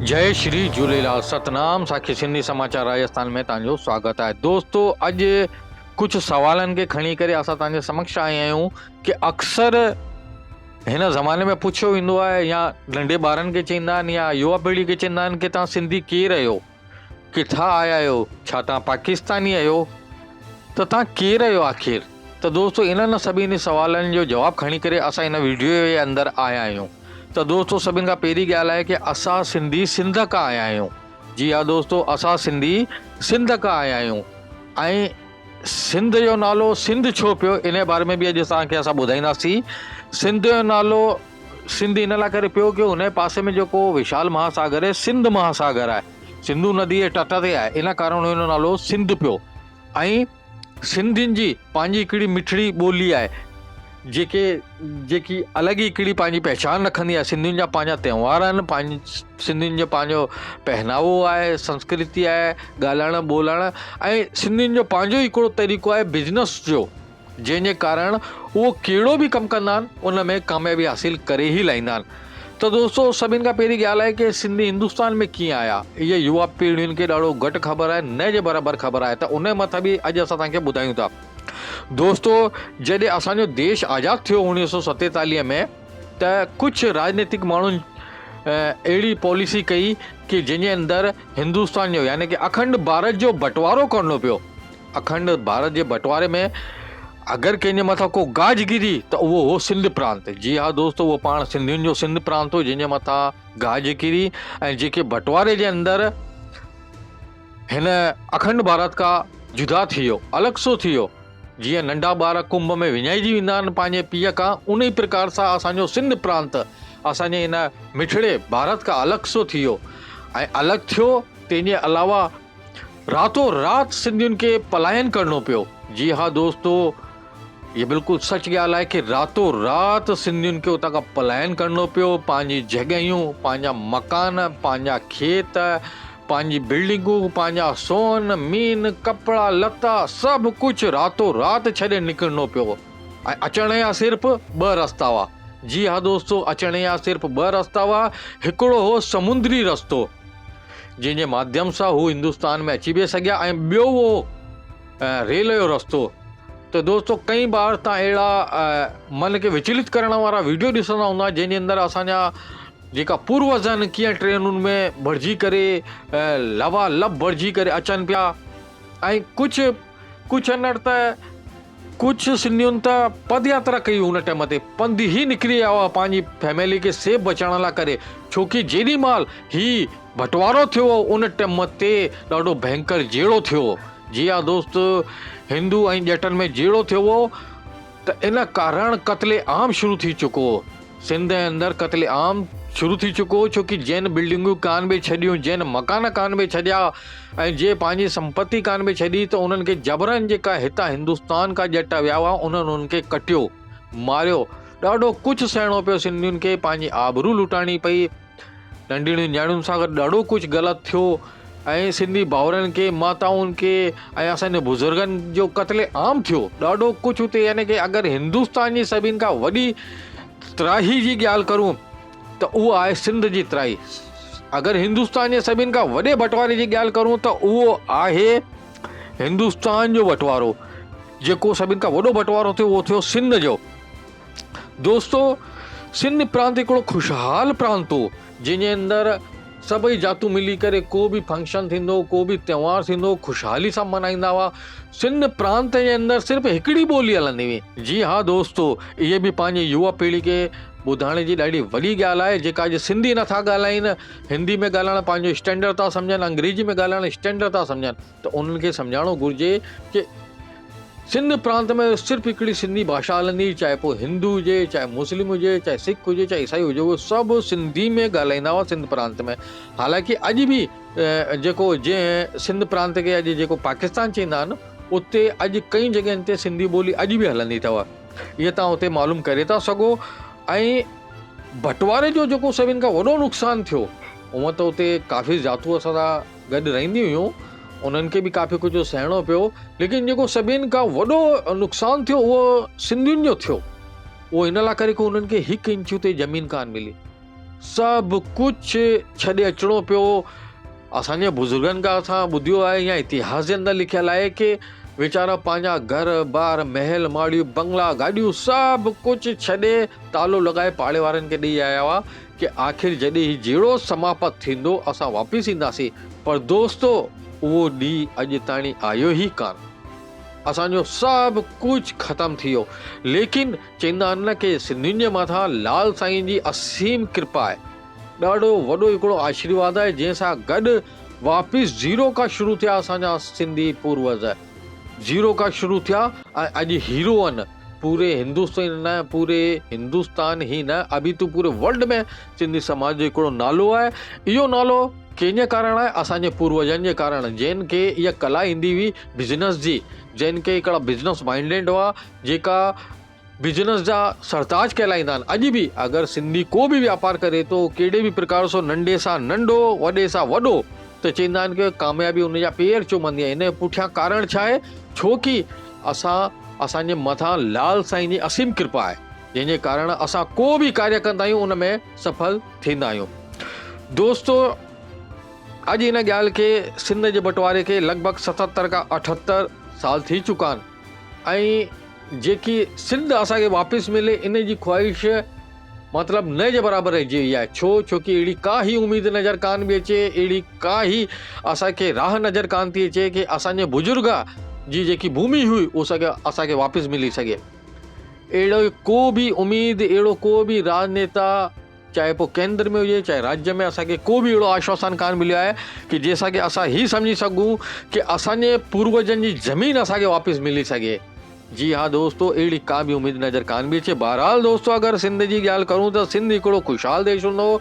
جئي شري جهوليلال ستنام ساکي سنڌي سماچار راجستان ۾ توهان جو سواگت آهي دوستو اڄ ڪجهه سوالن کي کڻي ڪري اسان توهان جي سمڪش آيا آهيون ڪي اڪثر هن زماني ۾ پڇيو ويندو آهي يا ننڍي ٻارن کي چئيندا آهن يا يوا پيڙهي کي چئيندا آهن ڪي توهان سنڌي ڪير آهيو ڪٿان آيا آهيو ڇا توهان پاڪستاني آهيو ته توهان ڪير آهيو آخر ته دوستو انهن سڀني سوالن جو جواب کڻي ڪري اسان هن ويڊيو جي اندر آيا آهيون ته دوستو سڀني کان پهرين ڳالهه آهي ڪي اسان سنڌي سنڌ کان آيا آهيون جي ها دوستو اسان سنڌي سنڌ کان آيا آهيون ۽ سنڌ جو نالو سنڌ ڇو پيو ان باري ۾ به اڄ اسان کي اسان ٻڌائينداسين سنڌ جو نالو سنڌ ان لاء ڪري پيو ڪي ان پاسي ۾ جيڪو وشال مهاساگر آهي سنڌ مهاساگر آهي سنڌو ندي جي تٽ تي آهي ان ڪارڻ ان جو نالو سنڌ پيو ۽ سنڌين جي پنهنجي هڪڙي مٺڙي ٻولي آهي جيڪي جيڪي الڳ ئي هڪڙي پنهنجي پهچان رکندي آهي سنڌين جا پنهنجا تهوار آهن پنهنجي سنڌين جو پنهنجو پهناوو آهي سنسڪرتي آهي ڳالهائڻ ٻولڻ ۽ سنڌين جو پنهنجو ئي هڪڙو طريقو آهي بزنس جو جنهن جي ڪارڻ اهو ڪهڙو به ڪم ڪندا آهن ان ۾ ڪاميابي حاصل ڪري ئي لاهيندا آهن ته دوستو سڀني کان پهرين ڳالهه آهي ڪي سنڌي هندستان ۾ ڪيئن آيا اها يوا پيڙهين کي ڏاڍو گهٽ خبر آهي نه جي برابر خبر آهي ته ان مٿان به اڄ اسان توهان کي ٻڌايون ٿا دوستو جڏهن اسان جو ديش آزاد ٿيو 1947 ۾ ته ڪجهه راجنيتڪ ماڻهن اهڙي پاليسي ڪئي ڪي جنهن جي اندر هندستان جو يعني ڪي اکنڊ ڀارت جو بٽوارو ڪرڻو پيو اکنڊ ڀارت جي بٽواري ۾ اگر ڪنهن جي مٿان ڪو گاج گري ته اهو هو سنڌ پرانت. جي ها دوستو اهو پاڻ سنڌين جو سنڌ پرانت هو جنهن جي مٿان گاج ڪري ۽ جيڪي بٽواري جي اندر هن اکنڊ ڀارت کا جدا ٿي ويو الڳ سو ٿي ويو جيئن ننڍا ٻار ڪنڀ ۾ وڃائجي ويندا آهن پنهنجي پيء کان ان ئي پرڪار سان اسان جو سنڌ پرانت اسان جي هن مٺڙي ڀارت کان الڳ سو ٿي ويو ۽ الڳ ٿيو تنهن جي علاوه راتو رات سنڌين کي پلائن ڪرڻو پيو. جي ها دوستو هي بلڪل سچ ڳالهه آهي ڪي راتو رات سنڌين کي اتان کان پلائن ڪرڻو پيو پنهنجي جڳهيون پنهنجا مڪان پنهنجا کيت پنهنجي بلڊنگون پنهنجا سون مين ڪپڙا لتا سڀ ڪجهه راتو رات ڇڏي نڪرڻو پيو ۽ اچڻ جا صرف ٻه رستا هئا جي ها دوستو اچڻ جا صرف ٻه رستا هئا هڪڙو هو سمندري رستو جنهن جي ماڌيم سان هو هندستان ۾ اچي به سگهيا ۽ ٻيو هو ريل جو رستو ته دوستو ڪئي بار تان اهڙا من کي وچلت ڪرڻ وارا ويڊيو ڏسندا هوندا جنهن جي اندر اسان جا جيڪا پوروج آهن ڪيئن ٽرينن ۾ ڀرجي ڪري لوا لب ڀرجي ڪري اچن پيا ۽ ڪجهه ڪجهه انڙ ته ڪجهه سنڌين ته پد ياترا ڪئي ان ٽيم تي پنڌ ئي نڪري آيا هئا پنهنجي فيملي کي سيف بچائڻ لاء ڪري ڇو ڪي جيڏي مهل هي بٽوارو ٿيو هو ان ٽيم تي ڏاڍو ڀينڪر جهيڙو ٿيو هو جي ها دوست هندو ۽ ڄٽن ۾ جهيڙو ٿيو هو ته ان ڪارڻ قتل عام شروع ٿي چڪو هو سنڌ جي اندر قتل عام شروع ٿي چڪو هو ڇو ڪي جنھن بلڊنگون ڪانه به ڇڏيون جنھن مڪان ڪانه به ڇڏيا ۽ جي پنھنجي سمپتي ڪانه به ڇڏي ته انھن کي جبرن جيڪا ھتان ھندستان کان ڄٽ ويا ھئا انھن انھن کي ڪٽيو ماريو ڏاڍو ڪجھ سھڻو پيو سنڌين کي پنھنجي آبرو لٽائڻي پئي ننڍڙين نياڻين سان گڏ ڏاڍو ڪجهه غلط ٿيو ۽ سنڌي ڀائرن کي ماتائن کي ۽ اسان جي بزرگن جو قتل عام ٿيو ڏاڍو ڪجهه اتي يعني ڪي اگر هندستان جي سڀني کان وڏي تراهي جي ڳالهه ڪرون ته اهو آهي سنڌ جي تراهي اگر هندستان جي سڀني کان وڏي بٽواري جي ڳالهه ڪرون ته اهو آهي هندستان جو بٽوارو جيڪو سڀني کان وڏو بٽوارو ٿيو اهو ٿيو سنڌ جو دوستو سنڌ پرانت هڪڙو خوشحال پرانت هو جنهن جي اندر سڀئي جاتون ملي ڪري ڪو به فنڪشن ٿيندو هو ڪو به تهوار ٿيندو هو خوشحالي سان ملهائيندا هئا سنڌ پرانت جي اندر صرف هڪڙي ٻولي هلندي هئي جي ها دوستو اهي به پنهنجي يووا پيڙهي کي ٻڌائڻ جي ڏاڍي وڏي ڳالهه آهي جيڪا اڄ سنڌي نٿا ڳالهائين هندي ۾ ڳالهائڻ پنهنجو اسٽينڊرڊ ٿا سمجهن انگريزي ۾ ڳالهائڻ اسٽينڊرڊ ٿا سمجهن ته انهن کي سمجهائڻو گهرجي ڪي سنڌ پرانت ۾ صرف هڪڙي سنڌي ڀاشا هلندي چاهي پوء هندو هجي چاهي مسلم هجي چاهي سک هجي چاهي عيسائي هجي اهي سڀ سنڌي ۾ ڳالهائيندا هئا سنڌ پرانت ۾ حالانڪه اڄ به جيڪو جنهن سنڌ پرانت کي اڄ جيڪو پاڪستان چئيندا آهن اتي اڄ ڪئي جڳهين تي سنڌي ٻولي اڄ به هلندي اٿو اهي تان اتي معلوم ڪري ٿا سگهو ۽ بٽواري جو جيڪو سڀن کان وڏو نقصان ٿيو هونء ته اتي ڪافي ذاتون اسان سان گڏ رهنديون هيون انهن کي به ڪافي ڪجهه سهڻو پيو ليڪن جيڪو سڀني کان وڏو نقصان ٿيو اهو سنڌين جو ٿيو اهو هن لاء ڪري ڪو انهن کي هڪ انچ اتي زمين ڪانه ملي. سڀ ڪجهه ڇڏي اچڻو پيو. اسان جي بزرگن کان اسان ٻڌيو آهي يا اتهاس جي اندر لکيل آهي ڪي ويچارا پنهنجا گهر بار محل ماڙيون بنگلا گاڏيون سڀ ڪجهه ڇڏي تالو لڳائي پاڙي وارن کي ڏئي آيا هئا ڪي آخر جڏهن هي جهيڙو سماپت ٿيندو اسان واپس اينداسين پر دوستو اهو ڏينهن اڄ تاڻي آيو ئي ڪانه اسان جو سڀ ڪجهه ختم ٿي ويو ليڪن چئيندا آهن نه ڪي سنڌين جي مٿان لال سائين جي اسيم ڪرپا آهي ڏاڍو وڏو هڪڙو آشيرواد آهي جنهن سان گڏ واپس زيرو کان شروع ٿيا اسان جا سنڌي پوروز زيرو کان شروع ٿيا ۽ اڄ هيرو آهن پوري هندستان نه پوري هندستان هي نه ابي تو پوري ورلڊ ۾ سنڌي سماج جو هڪڙو نالو آهي اهو نالو ڪنهن جي ڪارڻ آهي اسان جي پوروجن جي ڪارڻ جن کي اها ڪلا ايندي هئي بزنس جي جن کي هڪڙا بزنس مائنڊيڊ هئا جيڪا بزنس جا سرتاج ڪهلائيندا آهن اڄ به اگر سنڌي ڪو به واپار ڪري ٿو ڪهڙي به پرڪار سو ننڍي سان ننڍو وڏي سان وڏو ته چئيندا آهن ڪه ڪاميابي ان جا پير چمندي آهي ان جي پٺيان ڪارڻ ڇا آهي ڇو ڪي اسان اسان جي مٿان لال سائين جي اسيم ڪرپا آهي جنهن جي ڪارڻ اسان ڪو به ڪاريه ڪندا آهيون ان ۾ سڦل ٿيندا آهيون دوستو اڄ ان ڳالهه کي سنڌ جي بٽواري کي لڳ ڀڳ 77 کان 78 سال ٿي چڪا آهن ۽ جيڪي سنڌ اسان کي واپس ملي ان جي خواهش مطلب نه جي برابر رهجي وئي آهي ڇو ڇو ڪي اهڙي ڪا هي اميد نظر ڪان به اچي اهڙي ڪا هي اسان کي راهه نظر ڪان ٿي اچي ڪي اسان جي بزرگ جي جيڪي ڀومي هئي اهو اسان کي اسان کي واپس ملي سگهي اهڙو ڪو به اميد اهڙو ڪو به راجنيتا چاهي پوء ڪيندر ۾ هجي چاهي راجيه ۾ اسان کي ڪو به اهڙو آشواسن ڪانه مليو آهي ڪي جنهن سان ڪي اسان هي سمجهي سگهون ڪي اسان جي پوروجن جي زمين اسان کي واپس ملي سگهي جي ها دوستو اهڙي ڪا به اميد نظر ڪانه به اچي بهرحال دوستو اگر سنڌ جي ڳالهه ڪرون ته سنڌ هڪڙو خوشحال ديش هوندو هو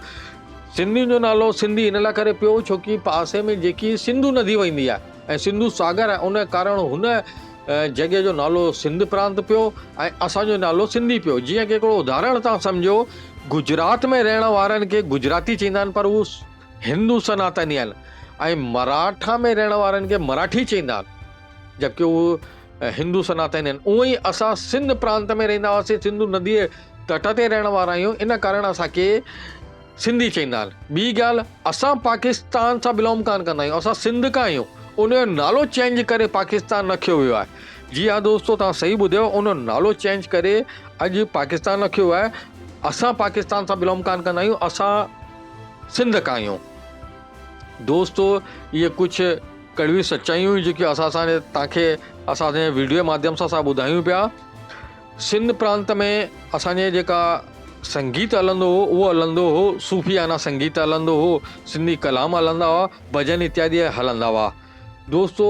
سنڌين جو نالو سنڌي ان لاء ڪري پيو ڇو ڪي پاسي ۾ جيڪي سنڌو ندي وهندي آهي ۽ سنڌو ساگر آهي ان ڪارڻ هن جڳهه جو نالو سنڌ پرانت پيو ۽ اسان جو نالو سنڌي پيو. جيئن ڪي هڪڙو اداهرڻ تان سمجهو، گجرات ۾ رهڻ وارن کي گجراتي چئيندا آهن پر هو هندو سناتني آهن ۽ مراٺا ۾ رهڻ وارن کي مراٺي چئيندا آهن جبڪه هو هندو سناتني آهن. اونئن ئي اسان سنڌ پرانت ۾ رهندا هئاسين، سنڌو نديء تٽ تي رهڻ وارا آهيون، ان ڪارڻ اسان کي سنڌي چئيندا آهن. ٻي ڳالهه اسان پاڪستان سان بلونگ ڪانه ڪندا آهيون اسان سنڌ کان آهيون ان جو نالو چينج ڪري پاڪستان رکيو ويو آهي جي ها دوستو توهان صحيح ٻڌيو ان جو نالو چينج ڪري اڄ پاڪستان رکيو ويو آهي اسان پاڪستان سان بلونگ ڪانه ڪندا آهيون اسان سنڌ کان آهيون دوستو اهي ڪجهه ڪڙوي سچايون جيڪي اسان سان توهان کي اسان جي ويڊيو جي ماڌيم سان اسان ٻڌايون پيا سنڌ پرانت ۾ اسان جي جيڪا سنگيت هلندو هو اهو هلندو هو صوفيانه سنگيت هلندو هو سنڌي ڪلام هلندا هئا ڀڄن اتيادي هلندا هئا دوستو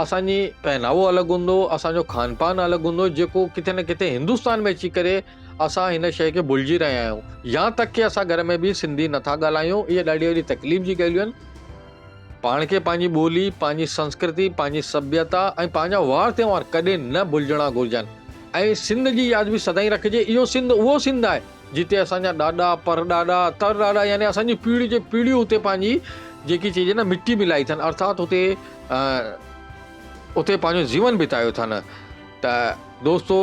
اسان جي پهناوو الڳ هوندو هو اسان جو کان پان الڳ هوندو هو جيڪو ڪٿي نه ڪٿي هندستان ۾ اچي ڪري اسان هن شيء کي ڀلجي رهيا آهيون يا تڪ ڪي اسان گهر ۾ به سنڌي نٿا ڳالهايون اهي ڏاڍي وڏي تڪليف جي ڳالهيون آهن پاڻ کي پنهنجي ٻولي، پنهنجي سنسڪرتي، پنهنجي سڀيتا ۽ پنهنجا وار تهوار ڪڏهن نه ڀلجڻا گهرجن ۽ سنڌ جي ياد به سدائين رکجي. اهو سنڌ اهو سنڌ آهي جتي اسان جا ڏاڏا، پر ڏاڏا، تر ڏاڏا يعني اسان جي پيڙهي جي پيڙهيون اتي پنهنجي جيڪي چئجي نه مٽي ملائي اٿن ارٿات اتي اتي پنهنجو جيون بتايو اٿن ته دوستو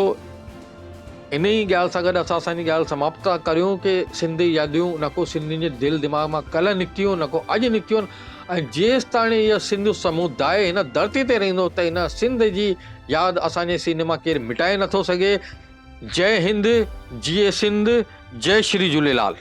انهي ڳالهه سان گڏ اسان اسان جي ڳالهه سماپت ٿا ڪريون ڪي سنڌي ياديون نه ڪو سنڌين جي دل دماغ مان ڪلهه نڪتيون نه ڪو اڄ نڪتيون ۽ جيستاڻي اهو سنڌ سموداء هن ڌرتي تي رهندو ته هن سنڌ جي ياد اسان جي سيني مان ڪير مٽائي نٿو سگهي جئي هند جيئي سنڌ جئي شري جهوليلال.